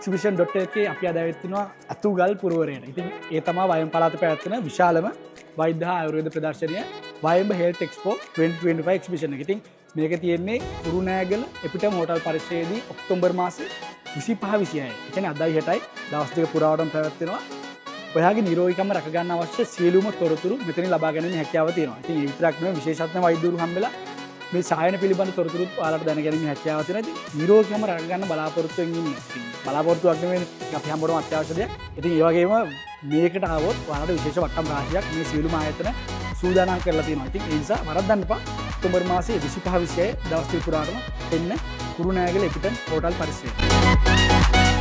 exhibition.lk අපි අද ඇවිත් තිනවා අතුගල් පුරවරයට. ඉතින් ඒ තමයි වයඹ පළාත පැවැත්වෙන විශාලම වෛද්‍ය හා ආයුර්වේද ප්‍රදර්ශනය වයඹ හෙල්ත් එක්ස්පෝ 2025 එක්සිබිෂන් එක. ඉතින් මේක තියෙන්නේ කුරුණෑගල එපිටම හෝටල් පරිසරයේදී ඔක්තෝබර් මාසේ 25 26. ඒ කියන්නේ අදයි හෙටයි දවස් දෙක පුරාවටම පැවැත්වෙනවා. ඔයාගේ නිරෝගීකම රැක ගන්න අවශ්‍ය සියලුම තොරතුරු මෙතනින් ලබා ගැනීමේ හැකියාව තියෙනවා. ඉතින් ඒ විතරක් නෙවෙයි, විශේෂඥ වෛද්‍යවරු හම්බෙලා මේ සායන පිළිබඳ තොරතුරුත් ඔයාලට දැන ගැනීමේ හැකියාව තියෙනවා. ඉතින් නිරෝගීකම රැක ගන්න බලාපොරොත්තුවෙන් ඉන්න. ඉතින් බලාපොරොත්තුවක් නෙවෙයි, අපි හැමෝටම අත්‍යවශ්‍ය දෙයක්. ඉතින් ඒ වගේම මේකට ආවොත් ඔයාලට විශේෂ වට්ටම් රාශියක් මේ සියලුම ආයතන සූදානම් කරලා තියෙනවා. ඉතින් ඒ නිසා වරද්දන්න එපා. ඔක්තෝබර් මාසයේ 25 26 දවස් දෙක පුරාටම එන්න කුරුණෑගල එපිටන් හෝටල් පරිසරයට.